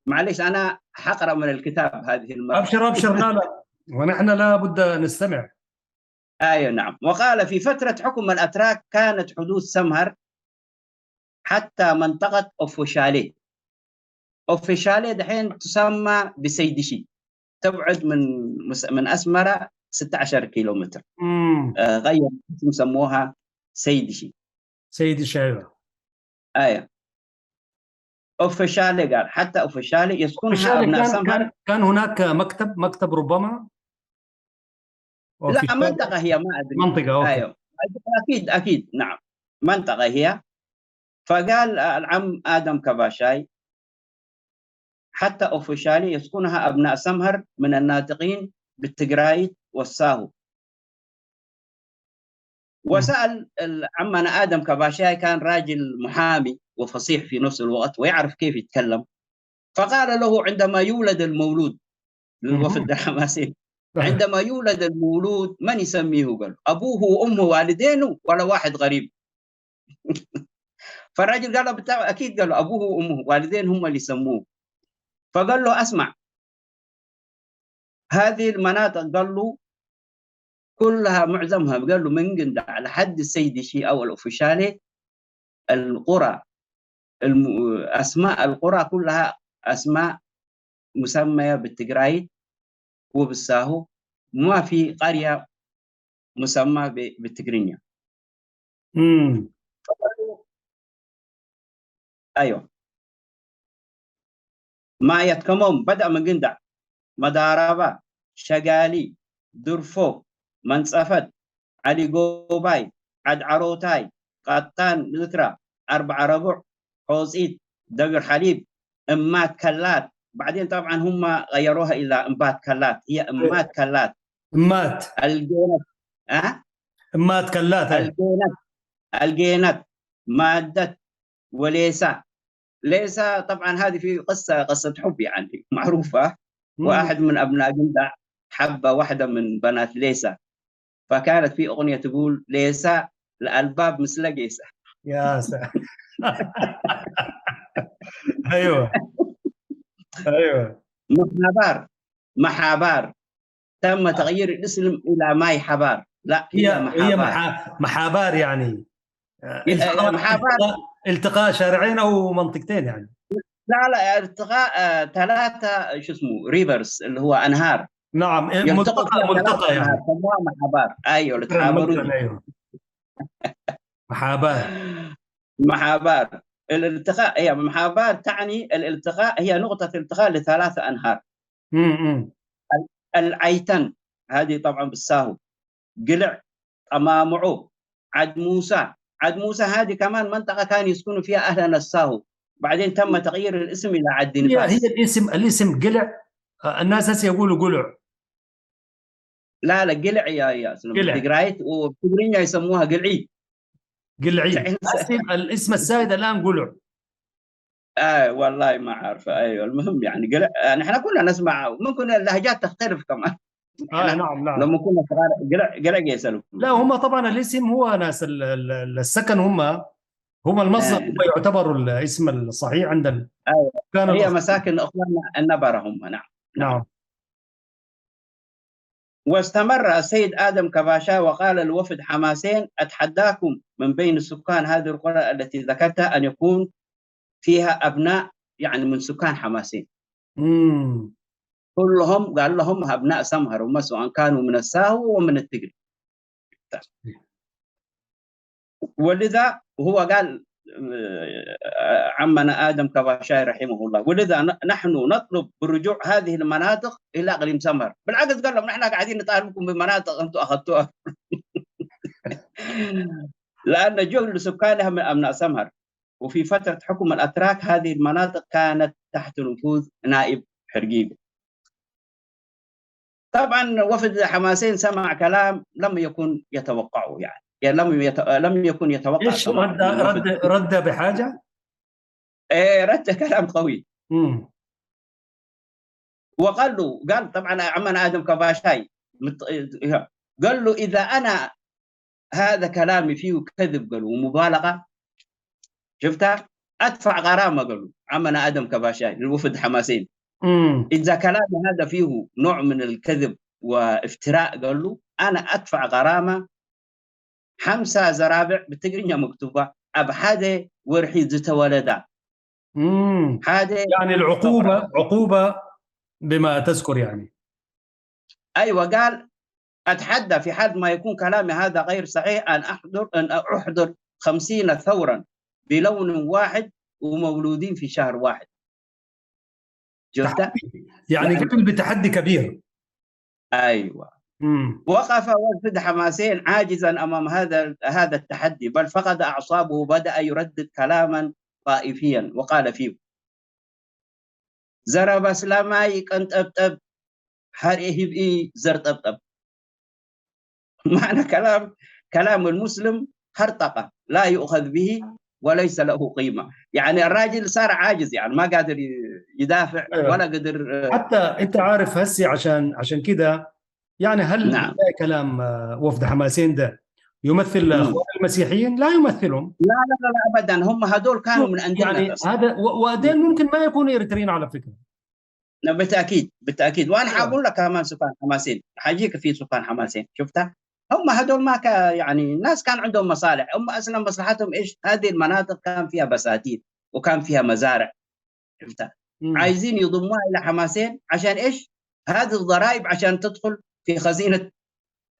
معلش أنا حقرأ من الكتاب هذه المرة. أبشر أبشر، لا لا ونحن لا بد نستمع. أيوة نعم. وقال في فترة حكم الأتراك كانت حدود سمهر حتى منطقة أوفوشالي. أوفوشالي دحين تسمى بسيدشي، تبعد من أسمرة 16 كيلومتر. غير اسم سموها سيدشي. سيدشي أيوة. أيوة. أوفوشالي قال حتى أوفوشالي يسكنها أبناء سمهر. كان هناك مكتب ربما؟ لا منطقة هي، ما أدري. منطقة okay. أيوة أكيد أكيد نعم منطقة هي. فقال العم آدم كباشاي حتى أوفوشالي يسكنها أبناء سمهر من الناطقين بالتجرايت والساهو. وسأل عمنا آدم كباشاي، كان راجل محامي وفصيح في نفس الوقت ويعرف كيف يتكلم، فقال له عندما يولد المولود للوفد الحماسي، عندما يولد المولود من يسميه؟ قال أبوه وأمه والدينه ولا واحد غريب؟ فالراجل قال له أكيد، قال له أبوه وأمه والدين هم اللي يسموه. فقال له أسمع، هذه المناطق قال له كلها معظمها، قال له من قندع لحد السيدشي أو الأوفشالي، القرى أسماء القرى كلها أسماء مسمية بالتجرايت وبالساهو، ما في قرية مسمى بالتجرينيا. أيوه. ما يتكمم بدأ من قندع، مداربة، شقالي، درفو، منصفت، علي قوباي، عد عروتاي، قطان ذكرى، 4 ربع، حوزيت، دبر حليب، امات كلات. بعدين طبعا هم غيروها الى امبات كلات، هي امات كلات. امات الجينات. امات كلات. الجينات، الجينات، مادة وليس. ليس طبعا هذه في قصة حب يعني معروفة. واحد من أبناء قندع حب واحدة من بنات ليسا، فكانت في أغنية تقول ليسا الألباب مثل قيسة. يا سلام. أيوة أيوة. محابار، محابار تم تغيير الاسم إلى ماي حبار. لا هي محابار. هي محابار يعني محابار التقاء شارعين أو منطقتين يعني. لا لا التقاء 3 شو اسمه rivers اللي هو أنهار. نعم ملتقى يعني. محابار. أيوة اللي أيوة. محابار. محابار الالتقاء، هي محابار تعني الالتقاء، هي نقطة التقاء ل3 أنهار. العيتن هذه طبعا بالساهو، قلع، أمامعو، عد موسى. عد موسى هذه كمان منطقة كان يسكنوا فيها أهلنا الساهو، بعدين تم تغيير الاسم إلى عد نفاس. هي الاسم قلع، الناس هسه يقولوا قلع. لا لا قلع يا سلام، تقرايت وبتقرينيا يسموها قلعي. قلعي الاسم السائد الآن قلع. والله ما عارفة. أيوه المهم يعني قلع، نحن كنا نسمع، ممكن اللهجات تختلف كمان. نعم نعم. لما كنا صغار قلع قلع يسألوا. لا هم طبعا الاسم هو ناس السكن، هم المصدر، هم يعتبروا الاسم الصحيح عند كان هي مساكن اخواننا النبرة هم. نعم نعم. واستمر السيد آدم كباشا وقال الوفد حماسين أتحداكم من بين سكان هذه القرى التي ذكرتها أن يكون فيها أبناء يعني من سكان حماسين. كلهم قال لهم أبناء سمهر، وما سواء كانوا من الساهو ومن التجري. ولذا هو قال عمنا آدم كباشاي رحمه الله، ولذا نحن نطلب برجوع هذه المناطق إلى إقليم سمهر. بالعكس قال لهم نحن قاعدين نطالبكم بمناطق أنتم أخذتوها. لأن جل سكانها من أبناء سمهر، وفي فترة حكم الأتراك هذه المناطق كانت تحت نفوذ نائب حرقيقة. طبعا وفد حماسين سمع كلام لم يكن يتوقعه، يعني لم يكن يتوقع. إيش رد بحاجة؟ إيه رد كلام قوي. وقال له، قال طبعا عمنا ادم كباشاي قال له اذا انا هذا كلامي فيه كذب قالوا ومبالغه، شفتها؟ ادفع غرامة قالوا عمنا ادم كباشاي للوفد حماسين. اذا كلامي هذا فيه نوع من الكذب وافتراء قال له انا ادفع غرامة 5 زرابع بالتقرينيا مكتوبة اب حدا ورحي زتولدا. حدا يعني العقوبة عقوبه بما تذكر يعني. ايوه، قال اتحدى في حال ما يكون كلامي هذا غير صحيح ان احضر 50 ثورا بلون واحد ومولودين في شهر واحد. شفت؟ يعني قبل بتحدي كبير. ايوه. وقف وفد حماسين عاجزا امام هذا التحدي، بل فقد اعصابه وبدا يردد كلاما طائفيا وقال فيه: زرب اسلاماي قنطبطب حريه بي زرطبطب. معنى كلام المسلم هرطقه لا يؤخذ به وليس له قيمة. يعني الراجل صار عاجز، يعني ما قادر يدافع. أيوة. ولا قدر. حتى انت عارف هسي عشان كده يعني هل نعم. كلام وفد حماسين ده يمثل اخوان المسيحيين؟ لا يمثلهم. لا لا لا ابدا، هم هذول كانوا من عندنا يعني هذا، وبعدين ممكن ما يكونوا اريتريين على فكرة. بالتاكيد بالتاكيد. وانا حاقول لك كمان سكان حماسين، حاجيك في سكان حماسين، شفتها؟ هم هذول ما يعني الناس كان عندهم مصالح، هم اصلا مصلحتهم ايش؟ هذه المناطق كان فيها بساتين وكان فيها مزارع، شفتها؟ عايزين يضموها الى حماسين عشان ايش؟ هذه الضرائب عشان تدخل في خزينة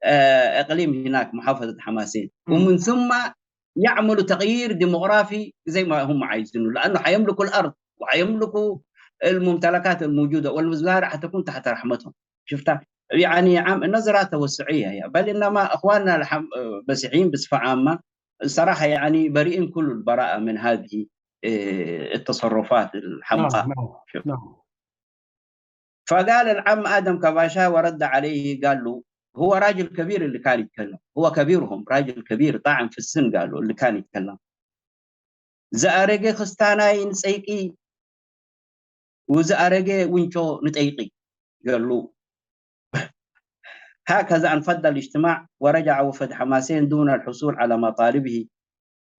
اقليم هناك محافظة حماسين، ومن ثم يعملوا تغيير ديموغرافي زي ما هم عايزينه، لانه حيملكوا الارض وحيملكوا الممتلكات الموجودة والمزارع حتكون تحت رحمتهم، شفتها؟ يعني نظرة توسعية هي. بل إنما أخواننا المسيحيين بصفة عامة صراحة يعني بريئين كل البراءة من هذه التصرفات الحمقاء. نعم. فقال العم آدم كباشا ورد عليه، قال له، هو راجل كبير اللي كان يتكلم، هو كبيرهم، راجل كبير طاعن في السن، قالوا اللي كان يتكلم: زأرجي خستاناي نسيقي وزأرجي وينشو نتأيقي. قال له هكذا انفض الاجتماع ورجع وفد حماسين دون الحصول على مطالبه.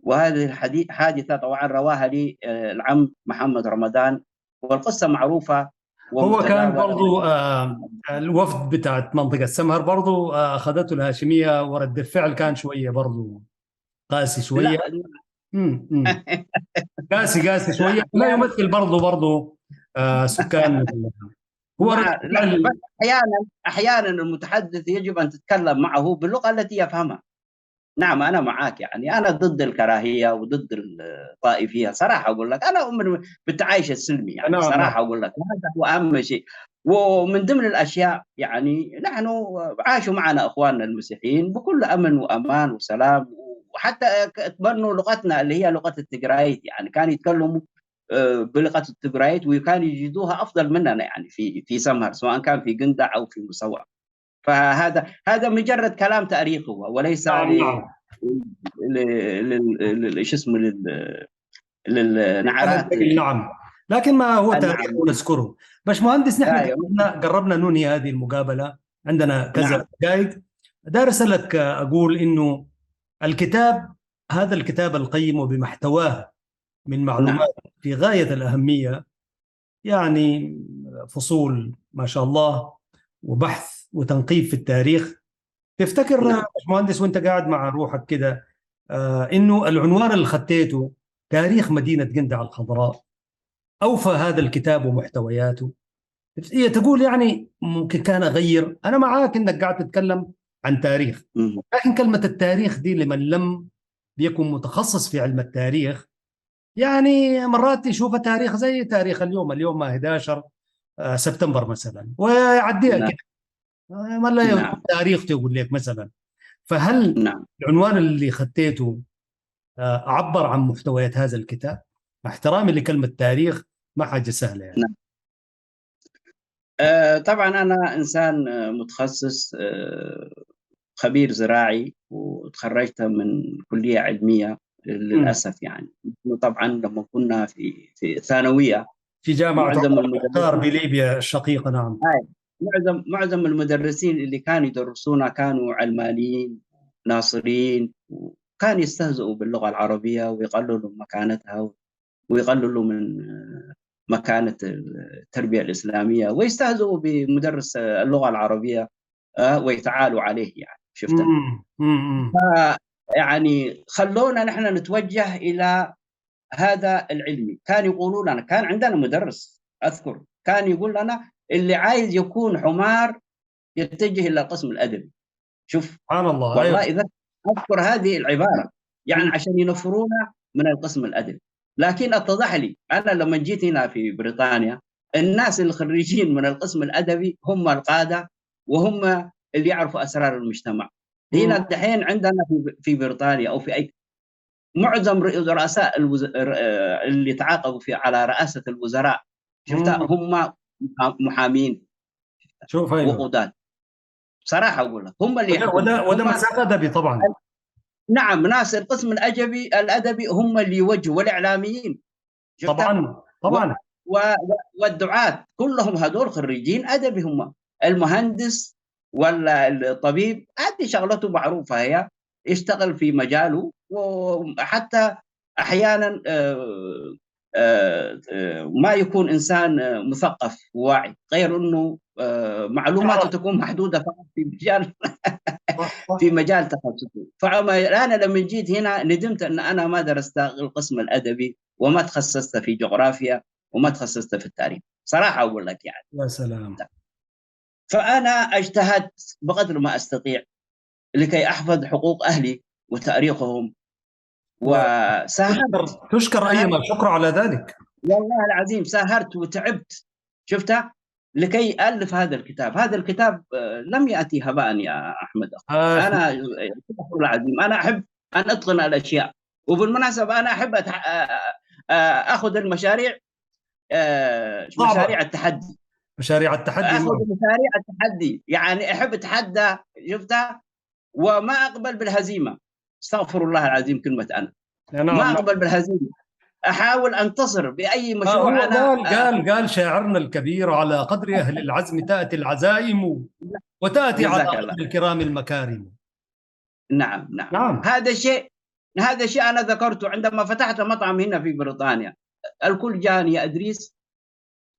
وهذه الحادثة طبعا رواها لي العم محمد رمضان، والقصة معروفة. هو كان برضو الوفد بتاعت منطقة سمهر برضو أخذته الهاشمية، ورد الفعل كان شوية برضو قاسي شوية. قاسي شوية، لا يمثل برضو سكان. هو احيانا المتحدث يجب ان تتكلم معه باللغة التي يفهمها. نعم انا معاك، يعني انا ضد الكراهية وضد الطائفية صراحة، اقول لك انا اؤمن بالتعايش السلمي يعني. نعم. صراحة اقول لك هذا هو اهم شيء. ومن ضمن الاشياء يعني نحن عاشوا معنا اخواننا المسيحيين بكل امن وامان وسلام، وحتى تبنوا لغتنا اللي هي لغة التجرايت، يعني كانوا يتكلموا بلغه التجرايت وكانوا يجدوها افضل مننا يعني في سمهر، سواء كان في قندع او في مسوع. فهذا مجرد كلام تاريخي هو، وليس شو اسمه للنعرات. نعم، لكن ما هو تاريخ ونذكره. باشمهندس، نحن قربنا ننهي هذه المقابلة، عندنا كذا دقائق. داير اسالك، اقول انه الكتاب، هذا الكتاب القيم وبمحتواه من معلومات في غاية الأهمية، يعني فصول ما شاء الله وبحث وتنقيب في التاريخ. تفتكر باشمهندس وانت قاعد مع روحك كده انه العنوان اللي خطيته تاريخ مدينة قندع الخضراء أوفى هذا الكتاب ومحتوياته؟ هي تقول يعني ممكن كان أغير. أنا معاك إنك قاعد تتكلم عن تاريخ، لكن كلمة التاريخ دي لمن لم يكن متخصص في علم التاريخ يعني مرات يشوف تاريخ زي تاريخ اليوم 11 سبتمبر مثلا ويعديها كده، ما لا تاريخ تقول لك مثلا. فهل العنوان اللي خطيته عبر عن محتويات هذا الكتاب؟ مع احترامي لكلمة تاريخ ما حاجة سهلة يعني. نعم. طبعا أنا إنسان متخصص، خبير زراعي، وتخرجت من كلية علمية للأسف يعني. طبعا لما كنا في الثانوية في جامعة معظم عمر المختار المدرسين بليبيا الشقيقة. نعم. هاي معظم المدرسين اللي كانوا يدرسونا كانوا علمانيين ناصريين، وكانوا يستهزئوا باللغة العربية ويقللوا مكانتها ويقللوا من مكانة التربية الإسلامية، ويستهزئوا بمدرس اللغة العربية ويتعالوا عليه يعني. شفتها؟ يعني خلونا نحن نتوجه إلى هذا العلمي. كان يقولوا لنا، كان عندنا مدرس أذكر كان يقول لنا اللي عايز يكون حمار يتجه إلى القسم الأدبي. شوف سبحان الله. والله. أيوة. إذا أذكر هذه العبارة يعني عشان ينفرونا من القسم الأدبي. لكن اتضح لي أنا لما جيت هنا في بريطانيا الناس الخريجين من القسم الأدبي هم القادة وهم اللي يعرفوا أسرار المجتمع. هنا دحين عندنا في بريطانيا أو في أي معظم رؤساء اللي تعاقبوا في على رئاسة الوزراء شفتها هم محامين. شوف أيوة. وقضاة. صراحة أقول لك هم اللي وده مساق أدبي طبعا. نعم، ناس القسم الأدبي هم اللي يوجهوا، والإعلاميين طبعا طبعا والدعاة كلهم هذول خريجين أدبي. هم المهندس ولا الطبيب هذه شغلته معروفة، هي يشتغل في مجاله، وحتى أحيانا ما يكون إنسان مثقف وواعي، غير أنه معلوماته تكون محدودة فقط في مجال في مجال تخصصه. فأنا لما جيت هنا ندمت أن أنا ما درست القسم الأدبي وما تخصصت في جغرافيا وما تخصصت في التاريخ، صراحة أقول لك يعني. يا سلام. فأنا اجتهدت بقدر ما أستطيع لكي أحفظ حقوق أهلي وتاريخهم، وساهرت. تشكر أيما شكر على ذلك. والله العظيم ساهرت وتعبت، شفتها، لكي ألف هذا الكتاب. هذا الكتاب لم يأتي هباء يا أحمد. أنا العظيم أنا أحب أن أتقن الأشياء، وبالمناسبة أنا أحب أخذ المشاريع، مشاريع التحدي. مشاريع التحدي. أخذ مشاريع التحدي، يعني أحب أتحدى، شفتها، وما أقبل بالهزيمة. استغفر الله العظيم كلمة أنا. ما أقبل بالهزيمة، أحاول أنتصر بأي مشروع. أنا قال شاعرنا الكبير: على قدر أهل العزم تأتي العزائم، وتأتي على قدر الكرام المكارم. نعم نعم, نعم. هذا الشيء أنا ذكرته عندما فتحت مطعم هنا في بريطانيا. الكل جاني: يا إدريس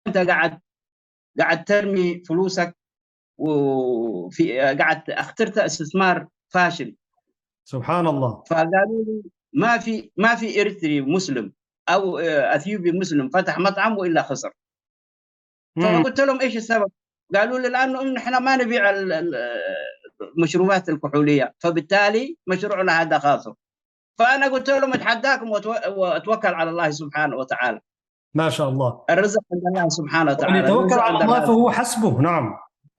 أنت قاعد ترمي فلوسك، وفي قاعد اخترت استثمار فاشل. سبحان الله. فقالوا لي ما في إريتري مسلم أو أثيوبي مسلم فتح مطعم وإلا خسر. فقلت لهم إيش السبب؟ قالوا لي لأنه نحن ما نبيع المشروبات الكحولية، فبالتالي مشروعنا هذا خاسر. فأنا قلت لهم أتحداكم وأتوكل على الله سبحانه وتعالى. ما شاء الله. الرزق عند الله سبحانه وتعالى. يتوكل على الله فهو حسبه. نعم.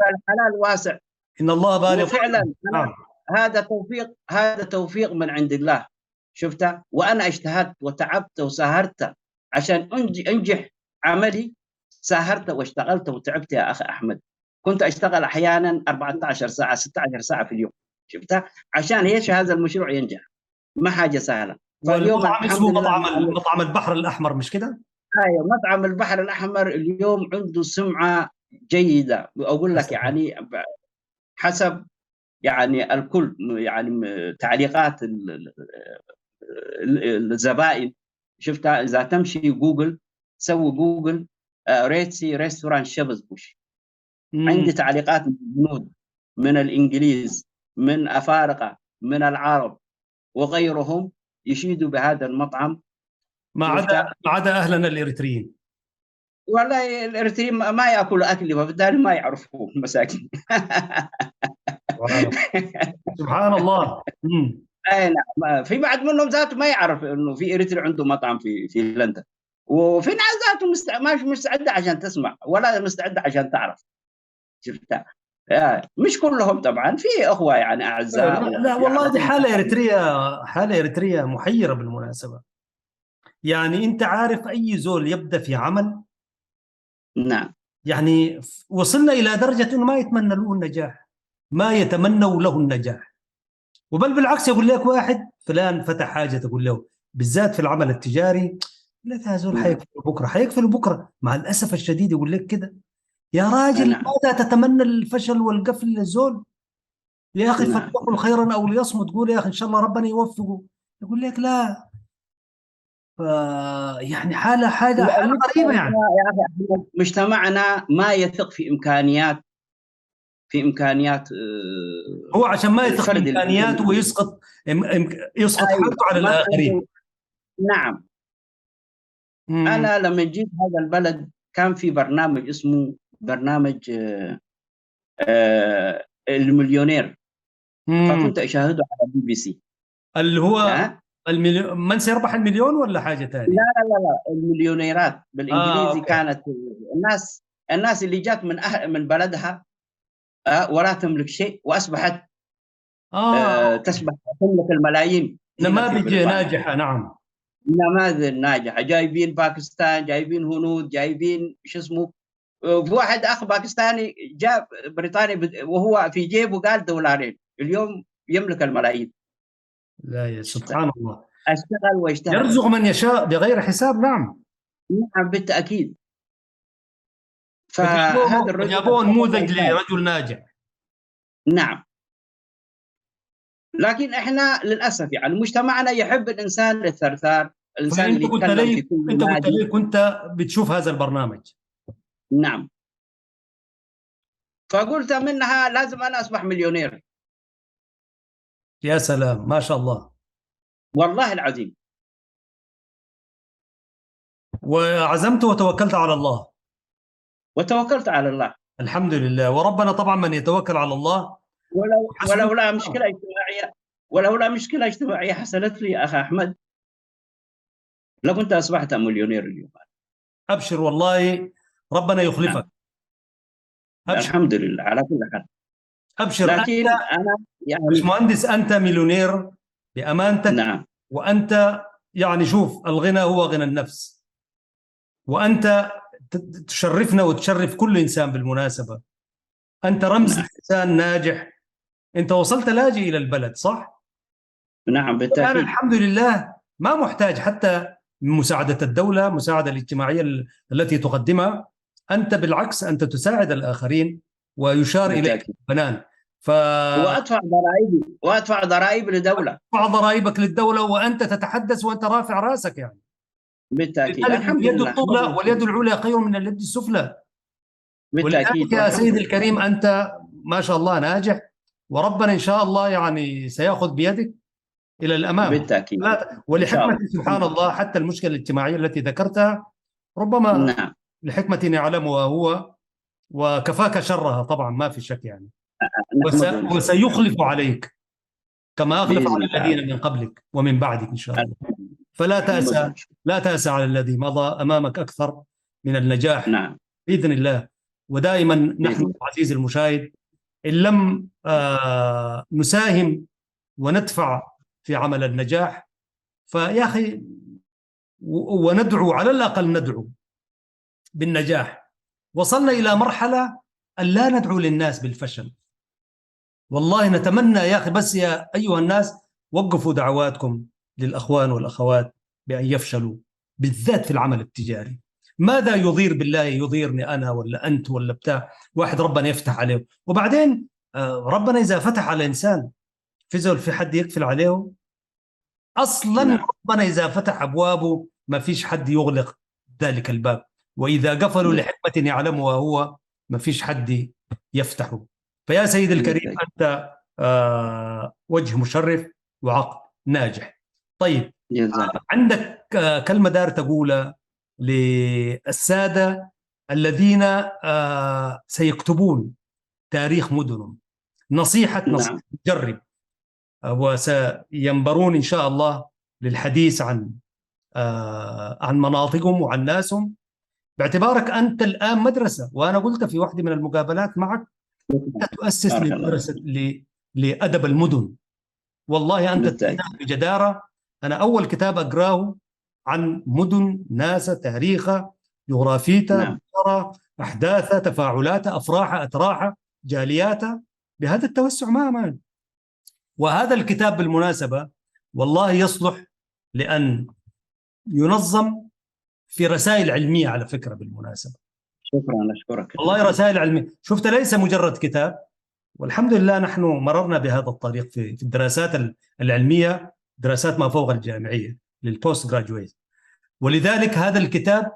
الحلال واسع. إن الله بالغ. وفعلا نعم. هذا توفيق من عند الله، شفته. وأنا اجتهدت وتعبت وساهرت عشان أنجح عملي. ساهرت واشتغلت وتعبت يا أخي أحمد. كنت أشتغل أحيانا 14 ساعة 16 ساعة في اليوم، شفتها، عشان إيش؟ هذا المشروع ينجح. ما حاجة سهلة. فاليوم اسمه مطعم البحر الأحمر، مش كده؟ أيوة، مطعم البحر الأحمر اليوم عنده سمعة جيدة، أقول لك يعني حسب يعني الكل، يعني تعليقات الزبائن، شفتها. إذا تمشي جوجل، سوي جوجل Red Sea Restaurant Shepherd's Bush، عندي تعليقات من الهنود، من الإنجليز، من أفارقة، من العرب وغيرهم يشيدوا بهذا المطعم، ما عدا أهلنا الإريتريين. والله الإريتريين ما يأكلوا أكلي، وبالتالي ما يعرفوه مساكين. سبحان الله. اي نعم، في بعض منهم ذاته ما يعرف انه في اريتري عنده مطعم في لندن، وفي ناس ذاته ما مستعدة عشان تسمع ولا مستعدة عشان تعرف، شفتها. مش كلهم طبعا، في اخوه يعني اعزاء. لا والله دي حاله اريتريا، حاله اريتريا محيره بالمناسبة. يعني انت عارف اي زول يبدا في عمل، نعم، يعني وصلنا الى درجه انه ما يتمنى له النجاح، ما يتمنوا له النجاح، وبل بالعكس يقول لك واحد فلان فتح حاجة، تقول له بالذات في العمل التجاري لا يا زول حيقفلوا بكره، حيقفلوا بكره مع الاسف الشديد. يقول لك كده يا راجل. ماذا تتمنى الفشل والقفل للزول يا اخي؟ فليقل خيرا او ليصمت. تقول يا اخي ان شاء الله ربنا يوفقه، يقول لك لا. ف يعني حاله حاجة حاله غريبة يعني. يا اخي مجتمعنا ما يثق في امكانيات هو عشان ما يثق في امكانياته ويسقط يسقط حالته على الاخرين. نعم. انا لما جيت هذا البلد كان في برنامج اسمه برنامج المليونير، فكنت اشاهده على BBC. اللي هو من سيربح المليون ولا حاجة ثانية؟ لا لا لا لا، المليونيرات بالانجليزي. كانت الناس اللي جات من بلدها ولا تملك شيء واصبحت تصبح تملك الملايين. نماذج ناجحة، نعم. نماذج ناجحه، جايبين باكستان، جايبين هنود، جايبين شو اسمه، في واحد اخ باكستاني جاء بريطانيا وهو في جيبه قال دولارين، اليوم يملك الملايين. لا يا سبحان الله. اشتغل واشتغل. يرزق من يشاء بغير حساب، نعم. نعم بالتاكيد. فهذا الرجل جابوه نموذج لرجل ناجح. نعم، لكن احنا للاسف يعني مجتمعنا يحب الانسان الثرثار، الانسان اللي قلت لي انت قلت لي كنت بتشوف هذا البرنامج. نعم، فقلت منها لازم انا اصبح مليونير. يا سلام، ما شاء الله. والله العظيم. وعزمت وتوكلت على الله. وتوكلت على الله. الحمد لله، وربنا طبعا من يتوكل على الله. ولولا مشكلة اجتماعية حصلت لي اخ احمد لكنت اصبحت مليونير اليوم. ابشر، والله ربنا يخلفك. نعم. أبشر. الحمد لله على كل حال. ابشر. لكن انا يعني باشمهندس انت مليونير بامانتك. نعم. وانت يعني شوف، الغنى هو غنى النفس، وانت تشرفنا وتشرف كل انسان بالمناسبة. انت رمز. لانسان ناجح. انت وصلت لاجئ الى البلد، صح؟ نعم بالتاكيد. الآن الحمد لله ما محتاج حتى مساعدة الدوله، مساعدة الاجتماعية التي تقدمها. انت بالعكس انت تساعد الاخرين ويشار اليك بنان. وادفع ضرائب للدوله. تدفع ضرائبك للدوله، وانت تتحدث وانت رافع راسك يعني. بالتاكيد. الحمد اليد الطولى واليد العليا خير من اليد السفلى. بالتاكيد. يا سيدي الكريم انت ما شاء الله ناجح، وربنا ان شاء الله يعني سياخذ بيدك الى الامام. بالتاكيد. ولحكمه سبحان الله، حتى المشكلة الاجتماعية التي ذكرتها ربما لحكمه يعلمها هو، وكفاك شرها طبعا، ما في شك يعني، وسيخلف عليك كما أخلف على الذين من قبلك ومن بعدك إن شاء الله. فلا تأسى، لا تأسى على الذي مضى، أمامك أكثر من النجاح. بإذن الله. ودائما نحن عزيزي المشاهد إن لم نساهم وندفع في عمل النجاح فيا أخي وندعو، على الأقل ندعو بالنجاح. وصلنا إلى مرحلة أن لا ندعو للناس بالفشل. والله نتمنى يا أخي، بس يا أيها الناس وقفوا دعواتكم للأخوان والأخوات بأن يفشلوا، بالذات في العمل التجاري. ماذا يضير بالله؟ يضيرني أنا ولا أنت ولا بتاع واحد ربنا يفتح عليه. وبعدين ربنا إذا فتح على إنسان في زول في حد يقفل عليه أصلا؟ نعم. ربنا إذا فتح أبوابه ما فيش حد يغلق ذلك الباب، وإذا قفلوا لحكمة يعلمها هو ما فيش حد يفتحه. فيا سيدي الكريم أنت وجه مشرف وعقل ناجح. طيب، عندك كلمة دار تقولها للسادة الذين سيكتبون تاريخ مدنهم؟ نصيحة، نصيحة مجرب، وسينبرون إن شاء الله للحديث عن مناطقهم وعن ناسهم، باعتبارك أنت الآن مدرسة، وأنا قلت في واحدة من المقابلات معك أنت تؤسس لمدرسة لأدب المدن. والله أنت بجدارة. أنا أول كتاب أقراه عن مدن، ناسا، تاريخها، جغرافيتها، أحداثها، تفاعلاتها، أفراحها، أتراحها، جالياتها، بهذا التوسع ما أمان. وهذا الكتاب بالمناسبة والله يصلح لأن ينظم في رسائل علمية على فكرة بالمناسبة. شكرا، أشكرك. والله رسائل علمية، شفت، ليس مجرد كتاب. والحمد لله نحن مررنا بهذا الطريق في الدراسات العلمية، دراسات ما فوق الجامعية لل post graduate. ولذلك هذا الكتاب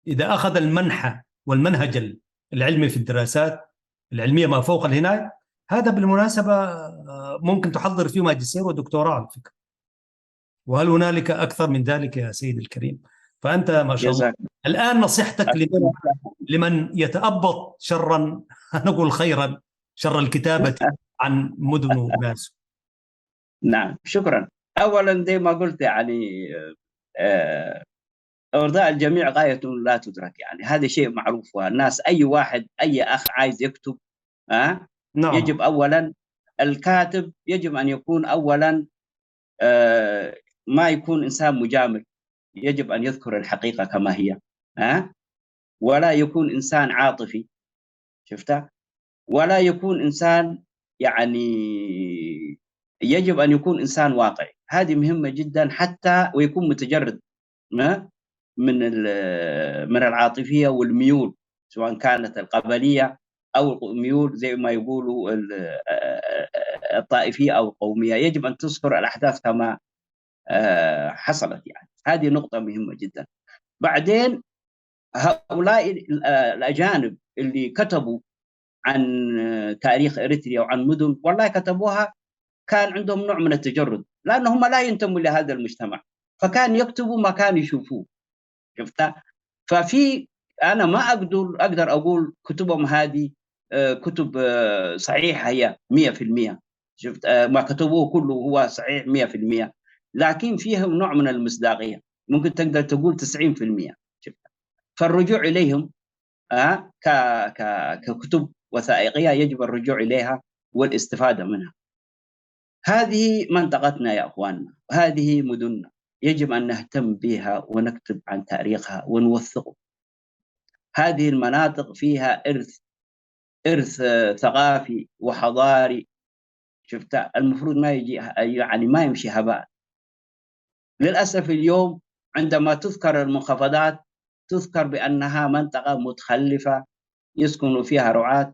إذا أخذ المنحى والمنهج العلمي في الدراسات العلمية ما فوق الهناية، هذا بالمناسبة ممكن تحضر فيه ماجستير ودكتوراه على فكرة. وهل هنالك أكثر من ذلك يا سيدي الكريم؟ فأنت ما شاء الله. الآن نصيحتك لمن يتأبط شرا، نقول خيرا، شر الكتابة عن مدن وناس. نعم، شكرا. أولا زي ما قلت يعني إرضاء الجميع غاية لا تدرك، يعني هذا شيء معروف، والناس أي واحد أي أخ عايز يكتب نعم. يجب أولا الكاتب يجب أن يكون أولا ما يكون إنسان مجامل، يجب أن يذكر الحقيقة كما هي، ولا يكون إنسان عاطفي، شفتها، ولا يكون إنسان يعني يجب أن يكون إنسان واقعي، هذه مهمة جدا، حتى ويكون متجرد من من العاطفية والميول، سواء كانت القبلية أو الميول زي ما يقولوا الطائفية أو القومية. يجب أن تذكر الأحداث كما حصلت، يعني هذه نقطة مهمة جدا. بعدين هؤلاء الأجانب اللي كتبوا عن تاريخ إريتريا وعن مدن، والله كتبوها كان عندهم نوع من التجرد، لأنهم لا ينتموا لهذا المجتمع، فكان يكتبوا ما كانوا يشوفوه، شفتها. ففي أنا ما أقدر أقول كتبهم هذه كتب صحيحة هي 100%، شفت، ما كتبوه كله هو صحيح 100%، لكن فيهم نوع من المصداقية، ممكن تقدر تقول 90%، شفت. فالرجوع إليهم ككتب وثائقية يجب الرجوع إليها والاستفادة منها. هذه منطقتنا يا أخواننا، هذه مدننا، يجب أن نهتم بها ونكتب عن تاريخها ونوثقه. هذه المناطق فيها إرث ثقافي وحضاري، شفت، المفروض ما يجي يعني ما يمشي هباء. للأسف اليوم عندما تذكر المنخفضات تذكر بأنها منطقة متخلفة يسكن فيها رعاة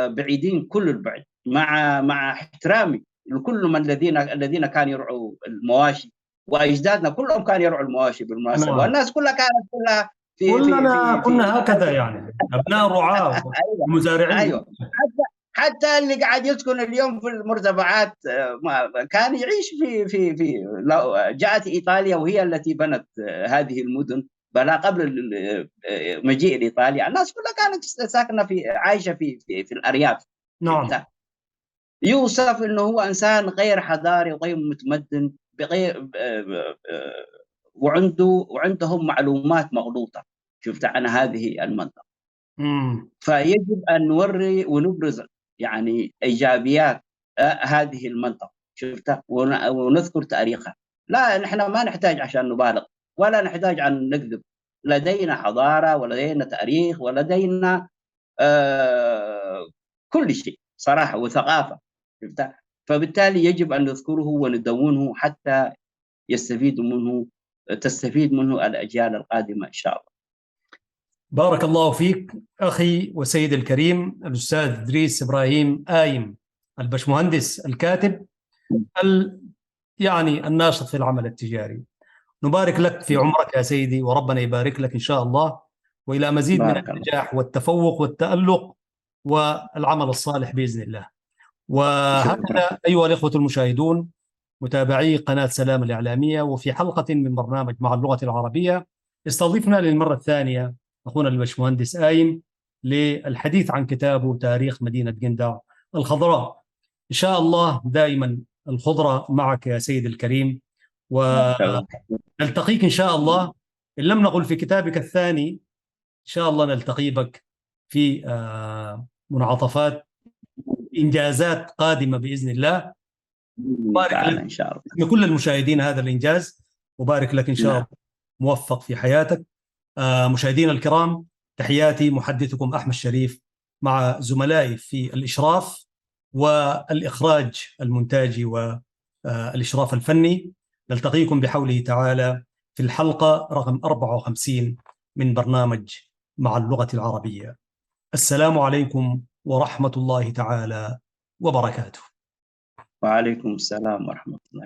بعيدين كل البعد، مع احترامي لكل من الذين كانوا يرعوا المواشي، واجدادنا كلهم كانوا يرعوا المواشي بالمناسبة. نعم. والناس كلها كانت كلها في كلنا كنا هكذا، يعني ابناء رعاة ومزارعين. ايوه، حتى اللي قاعد يسكن اليوم في المرتفعات كان يعيش في في في جاءت ايطاليا وهي التي بنت هذه المدن، بلا قبل مجيء الايطاليا الناس كلها كانت ساكنة في عايشه في في, في الارياف. نعم. يوصف انه هو انسان غير حضاري وغير متمدن، بغير وعندهم معلومات مغلوطة، شفت، عن هذه المنطقة. فيجب ان نوري ونبرز يعني ايجابيات هذه المنطقة، شفت، ونذكر تاريخها. لا، نحن ما نحتاج عشان نبالغ ولا نحتاج عن نكذب، لدينا حضارة ولدينا تاريخ ولدينا كل شيء صراحة وثقافة، شفت. فبالتالي يجب ان نذكره وندونه حتى يستفيد منه تستفيد منه الاجيال القادمة ان شاء الله. بارك الله فيك اخي وسيدي الكريم الاستاذ ادريس ابراهيم آيم، البشمهندس الكاتب يعني الناشط في العمل التجاري. نبارك لك في عمرك يا سيدي، وربنا يبارك لك ان شاء الله، والى مزيد من النجاح والتفوق والتألق والعمل الصالح باذن الله. وهكذا ايها الاخوة المشاهدون متابعي قناة سلام الاعلامية، وفي حلقة من برنامج مع اللغة العربية استضيفنا للمرة الثانية اخونا البشمهندس آيم للحديث عن كتابه تاريخ مدينة جندع الخضراء. ان شاء الله دائما الخضرة معك يا سيدي الكريم، ونلتقيك ان شاء الله، ان لم نقل في كتابك الثاني ان شاء الله نلتقي بك في منعطفات انجازات قادمة باذن الله. بارك لك ان شاء الله لكل المشاهدين هذا الانجاز، وبارك لك ان شاء الله، موفق في حياتك. مشاهدينا الكرام، تحياتي محدثكم احمد شريف مع زملائي في الاشراف والاخراج المونتاجي والاشراف الفني. نلتقيكم بحوله تعالى في الحلقة رقم 54 من برنامج مع اللغة العربية. السلام عليكم ورحمة الله تعالى وبركاته. وعليكم السلام ورحمة الله.